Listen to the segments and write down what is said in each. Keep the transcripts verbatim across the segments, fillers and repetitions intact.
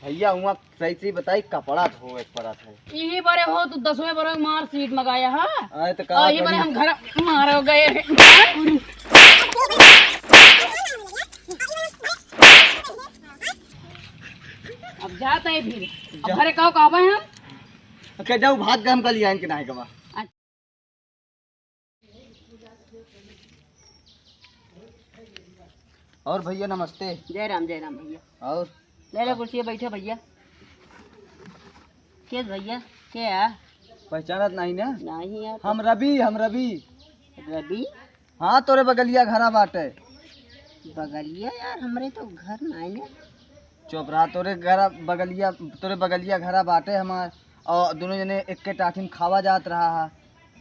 भैया, हुआ सही सही बताई, कपड़ा धोवे के पड़त है। यही बरे हो तू दसवें बरे मार सीट मंगाया है। आए तो का और ये बरे करी? हम घर मारो गए। अब जाता है फिर। अब जा। घरे का कहबे हम? के जाऊ भात गरम कर लिया इनके नाई के बा। अच्छा। और भैया नमस्ते। जय राम, जय राम भैया। और? ले ले कुर्सी बैठे भैया। के भैया? के है? पहचानत नहीं ना? नहीं यार। हम रवि, हम रवि। रवि? हाँ, तोरे बगलिया घरा बाटे। बगलिया यार, हमरे तो घर नाई ना। चुप रहा, तोरे घरा बगलिया, तोरे बगलिया घरा बाटे हमार, और दोनों जने एक्के टाठी में खावा जात रहा है।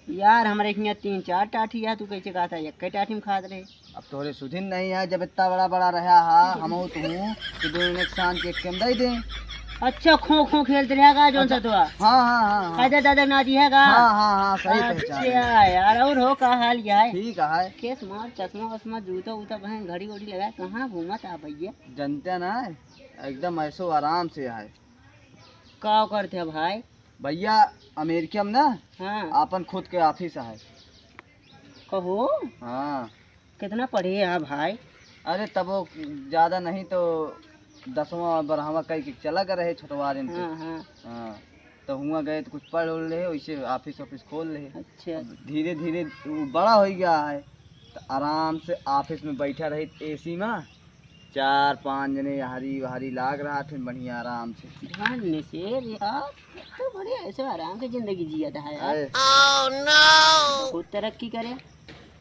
यार, हमरे हियाँ तीन चार टाठी है, तू कैसे कहता है एक्के टाठी में खात रहे? अब तोरे सुधिन नहीं है, जब इतना बड़ा बड़ा रहा है, हम तो हूँ कि दोनों जने के शान के एक्के में दे दें। अच्छा, खो खो खेलत रहेगा जौन सा तो। हाँ, हाँ, हाँ, हाँ। दादा, दादा नाती है का? हाँ, हाँ, हाँ, सही पहचान है। अच्छा यार, और हो का हाल क्या है? ठीक है। केस मार, चश्मा वश्मा, जूता उता पहन, घड़ी वड़ी लगा, कहाँ घूमत आ भैया? जनते ना, एकदम ऐसो आराम से है। का करते है भाई? भैया, अमेरिका में ना, हाँ। आपन खुद के ऑफिस है। कहो? हाँ। कितना पढ़े है भाई? अरे, तब वो ज्यादा नहीं तो दसवाँ बारहवाँ कई के चला गए रहे छोटवार इनके। हाँ, हाँ। हाँ, तो हुआ गए तो कुछ पढ़ उढ़ ले, वैसे ऑफिस ऑफिस खोल ले। अच्छा। अब धीरे धीरे वो बड़ा हो गया है, तो आराम से ऑफिस में बैठा रही एसी में, चार पाँच जने हरी हरी लाग रहा थे बढ़िया आराम से। धन्य से यार, तो बड़े ऐसे आराम से जिंदगी जिया था यार। अरे। बहुत तरक्की करे।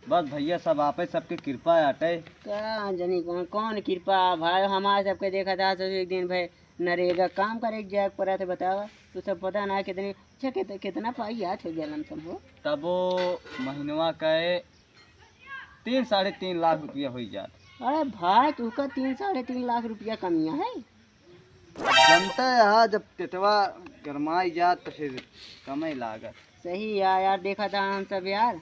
बस भैया, सब आपे सबके कृपा आटे। का जनी कौन, कौन कृपा भाई, हमारे सबके देखा था, सब एक दिन भाई नरेगा काम करे के जाए के पड़ा थे, बतावा। तू सब पता ना कितने, अच्छा, कित-, कितना पाई याद हो गया लमसम हो? तबो महीनवा का तीन, साढ़े तीन लाख रुपया होइ जात। अरे भाई, तू का तीन, साढ़े तीन लाख रुपया कमिया है? जनता है, जब पेटवा गरमाई जात तो फिर कमे लागत। सही है यार, देखा था हम सब यार,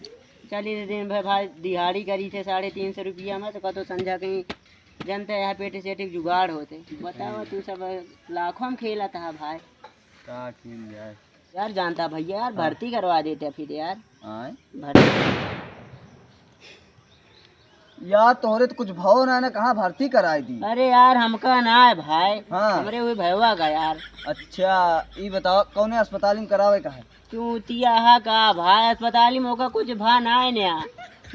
चली रे दिन भर भाई दिहाड़ी करी थे साढ़े तीन सौ रुपया में, तो कतो संझा कहीं जनता है पेट सेट के जुगाड़ होते। बतावा तू सब लाखों में खेला था भाई। का खेल जाए? यार जानता भैया यार, हाँ। भर्ती करवा देते फिर यार। आय? भर्ती। यार तोहरे तो कुछ भाव ना, ना कहाँ भर्ती कराई दी? अरे यार हमका ना है भाई, हाँ। हमरे हुए भैया का यार। अच्छा, ई बताओ कौने अस्पताल में करावे का है? चूतिया है का भाई, अस्पताल में ओका कुछ भा ना है ना।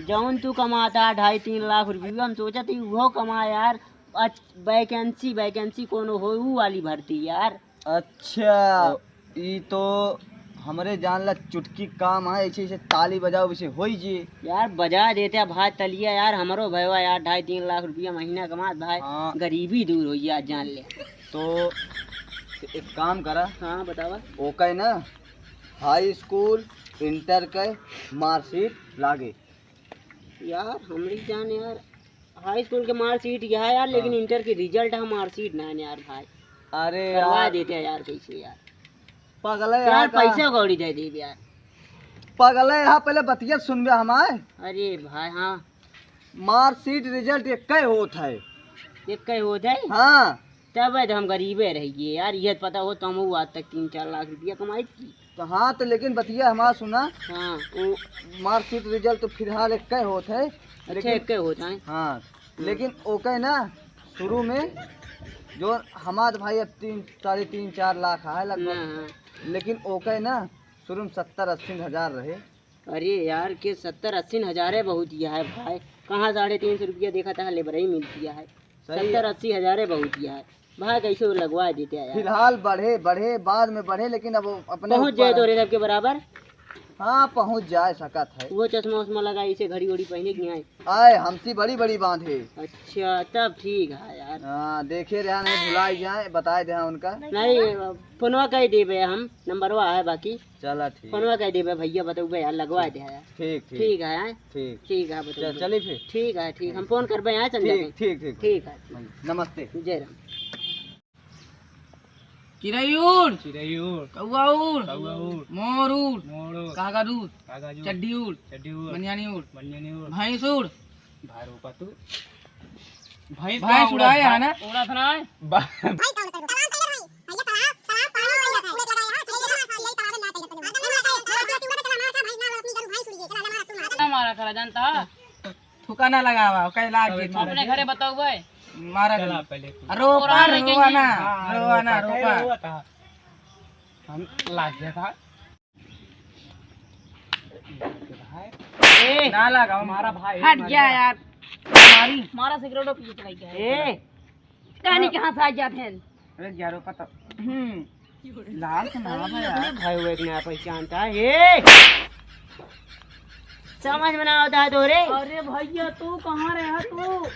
जौन तू कमाता है ढाई तीन लाख रुपया, हम सोचत ही वो कमा यार। अच-, वैकेंसी, वैकेंसी कोनो हो, ऊ वाली भर्ती यार। अच्छा, ई तो हमरे जान ला चुटकी काम है, ऐसे ऐसे ताली बजाओ, वैसे होई जी। यार बजा देते हैं भाई तलिया यार, हमरो भैया यार ढाई तीन लाख रुपया महीना कमात भाई, हाँ। गरीबी दूर होई यार जान ले। तो एक काम करा। हाँ बतावा। ओके ना, हाई स्कूल, इंटर के मार्कशीट लागे। यार हमरी जान यार, हाई स्कूल के मार्कशीट यह है यार, लेकिन हाँ। इंटर के रिजल्ट है, मार्कशीट ना है यार भाई। अरे करवा यार। देते हैं यार, कैसे यार? पगले यार, यहाँ का पैसा कौड़ी दे देबे यार। पगले यहाँ पहले बतिया सुनबे हमारे। अरे भाई हाँ। मार्कशीट रिजल्ट एक ही होत है। एक ही होत है? हाँ। तब तो हम गरीबे रह गए यार, ये पता हो तो हम आज तक तीन चार लाख रुपया कमाई थी। तो हाँ, तो लेकिन बतिया हमार सुना। हाँ। वो मार्कशीट रिजल्ट तो फिलहाल एक ही होत है, अच्छा, लेकिन एक ही होत है। हाँ, हम्म। लेकिन ओके ना, शुरू में जो हमार भाई अब तीन, साढ़े तीन, चार लाख है लगभग। हाँ, हाँ। लेकिन ओके ना, शुरू में सत्तर अस्सी हजार रहे। अरे यार, के सत्तर अस्सी हजारे बहुत ही है भाई। कहाँ साढ़े तीन सौ रुपया देखा था, लेबरई मिलती है। सही है। सत्तर अस्सी हजारे बहुत ही है भाई, कैसे वो लगवा देते हैं यार। फिलहाल बढ़े, बढ़े, बाद में बढ़े, लेकिन अब वो अपने पहुँच ऊपर जाए है। तोरे सबके बराबर। हाँ, पहुँच जाए सकत है। वो चश्मा उश्मा लगा, इसे घड़ी उड़ी पहने की नहीं आए। आए, हमसी बड़ी बड़ी बांधे। अच्छा, तब ठीक है यार। हाँ, देखे रहा नहीं, भुलाई जाए, बताए दे उनका। नहीं, फोनवा कह देबे हम, नंबरवा है बाकी। चला ठीक। फोनवा कह देबे भैया, बतौबे यार, लगवा दे यार। ठीक, ठीक। ठीक है यार। ठीक। ठीक है, बतौबे। चल, चली फिर। ठीक है, ठीक, हम फोन करबे यार, चल ठीक, जाबे। ठीक, ठीक। ठीक है। नमस्ते। जय राम। चिरई उड़। चिरई उड़। कौआ उड़। कौआ उड़। मोर उड़। मोर उड़। कागज उड़। कागज उड़। चड्डी उड़। चड्डी उड़। मनियानी उड़। मनियानी उड़। भैंस उड़। भाई रोपा तू। भैंस भैंस कहाँ उड़ा उड़ाए है? है ना? उड़ा था ना? बा- करा जानता है? थूका ना लगावा, ओकर लाग गई थूका। अपने घरे बताओ भाई। मारा चला गई। पहले तू। रोपा, तोरा लेके रोवा ही। ना, हाँ, रोवा ना, रोपा, रोपा। रोवा था। हम लाग गया था। ए, ना लगा, हमारा भाई हट मार जा गया। यार। मारी। मारा सिगरेट पी के चला गया। ए, कहानी हाँ। कहाँ से आ जाते हैं? अरे ग्यारह पता। हम्म। लाल से ना भाई यार। भाई वो एक नया पहचानता है। ए! समझ में ना आता है तो रे। अरे भैया, तू कहाँ रहे है तू?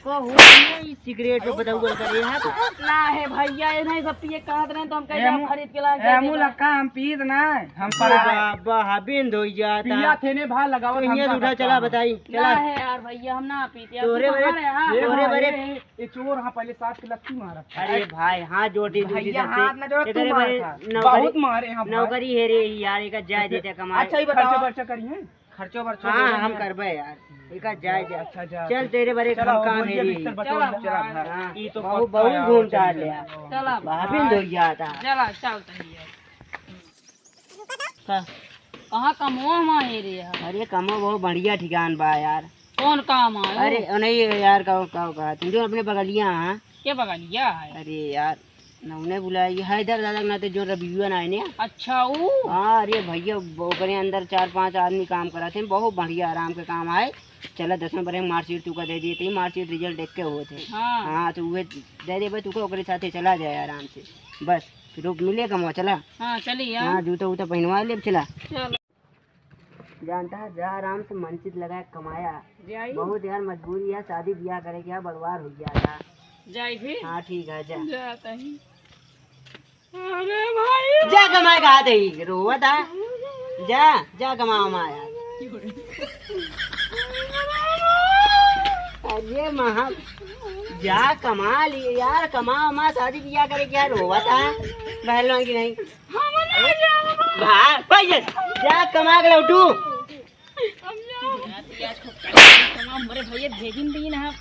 कहो ये सिगरेट पे बताऊ बोल कर रहे हैं तो। ना है भैया, ये नहीं सब पिए कहत रहे तो हम कह जाओ एमू-, खरीद के ला, एमू लक्का हम पीत ना, हम अरे पढ़ा बाबा, हाबिंद हो जाता। पिया थे ने भाई लगावत तो ये हमका दूठा चला बताई, ना चला। है यार भैया, हम ना पीते। तोरे तू बरे, कहाँ रहे है? ये तोरे भाई, बरे। ये, ये चोर हाँ पहले सात के लत्ती मारा। अरे भाई, हाथ जोड़ दी दूसरी भैया, तरफ से। हाथ ना जोड़, तू एकरे मार बरे खा। नौकरी, बहुत मारे हैं भाई। नौकरी है रे यार, एक जाए देते कमाए। अच्छा, ये बताओ। खर्चा बर्चा करिए। खर्चो बर्चो हाँ, देना हम है। करबे यार। एक जाए दे। अच्छा, जा। चल, तेरे बरे चला, हम काम बोलिए, है रे। बिस्तर बटोर चला, ले। चला, हाँ। हाँ। ई तो बहुत, पक्का बहुत है, घूम चल टहल ले। लिया। चला, बाहर भी भाई। दो जाता। चला, चल तनी यार। का? कहाँ कमवा हमा है रे यार? अरे, कमवा बहुत बढ़िया ठिकान बा यार। कौन काम आयो? अरे, ओ नहीं यार, का, का, का, तुम जो अपने बगलिया हाँ। के बगलिया है? अरे यार, नौने बुलाई, हैदर दादा के नाते जो रबियुआ ना है ने। अच्छा, ऊ? हाँ, अरे भैया, ओकरे अंदर चार पांच आदमी काम करत हैं, बहुत बढ़िया आराम के काम आए। चला, दसवें बरे marksheet तुका दे दिए थे, marksheet result देख के हुए थे। हाँ। हाँ, तो उहे दे देबे तुका, ओकरे साथे चला जाए आराम से। बस, फिर वो मिले कमवा, चला। हाँ, चली यार। हाँ, जूता वूता पहनवा ले, चला। चल। जानता है, जा आराम से मनचित लगा के कमाया। जाई। बहुत यार मजबूरी है, शादी ब्याह करे के यार बर्बाद हो गया था। जाई भी? हाँ, ठीक है, जा। जाता ही। अरे भाई। जा कमाए कहा दे, रोवत है। जा, जा कमाओ माया। अरे महा, जा कमा लिए यार, कमाओ माँ, शादी ब्याह करे के यार रोवत है। पहलवान की नहीं। हम ना जाब। भाग, भाग, जा कमा के लौटू। हम जाब। यार, आज खूब कमा, हमरे भैया भेजिन दीन है।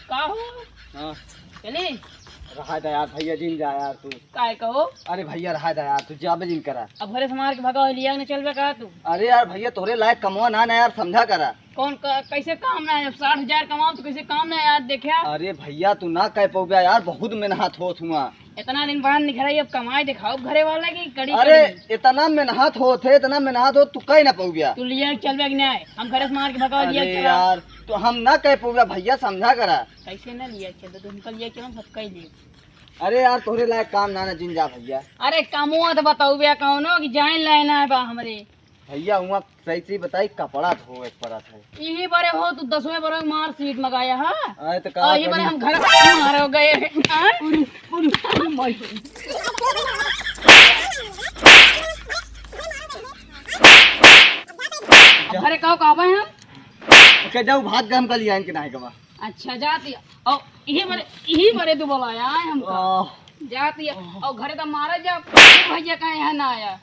का हो? हाँ। चली? रहा दा यार, भैया जिन जा यार तू। काय कहो? अरे भैया, रहा दा यार, तू जाबे जिन करा। अब घरे से मार के भगा लिया, न चलबे का तू? अरे यार भैया, तोरे लायक कमवा ना, ना यार, समझा करा। कौन क-, कैसे काम ना है? जब साठ हजार कमाओ तो कैसे काम ना है यार, देखा? अरे भैया, तू ना कह पउबे यार, बहुत मेहनत होत हुआ। इतना दिन बाद निकल आई, अब कमाई दिखाओ घरे वाला की कड़ी अरे कड़ी। इतना मेहनत होत है, इतना मेहनत होत, तू कह ना पउबे। तू लिया चलबे कि नहीं? हम घरे से मार के भगा दिया अरे चला। यार, तो हम ना कह पउबे भैया, समझा करा। कैसे ना लिया चलबे, तुमका लिया चलो, हम सब कह लिए। अरे यार, तोहरे लायक काम ना, ना जिन जा भैया। अरे कमुआ तो बताउबे कौनो कि जाइन लेना है बा हमरे। भैया, हुआं सही सही बताई, कपड़ा धोवे के पड़त है। इही बरे हो तू दसवें बरे marksheet मंगाया है? अरे तो का और ये बरे करी? हम घर मारो गए हैं। हाँ? उरी, उरी, उरी, माई। अब घरे का कहबे हम? ओके, जाओ भात गरम कर लिया इनके नाई के बा। अच्छा, जाती। और इही बरे, इही बरे तू बोलाया है हमका। आह। जाती है। और घरे तो मारा जा, भैया कहे यहाँ ना आया।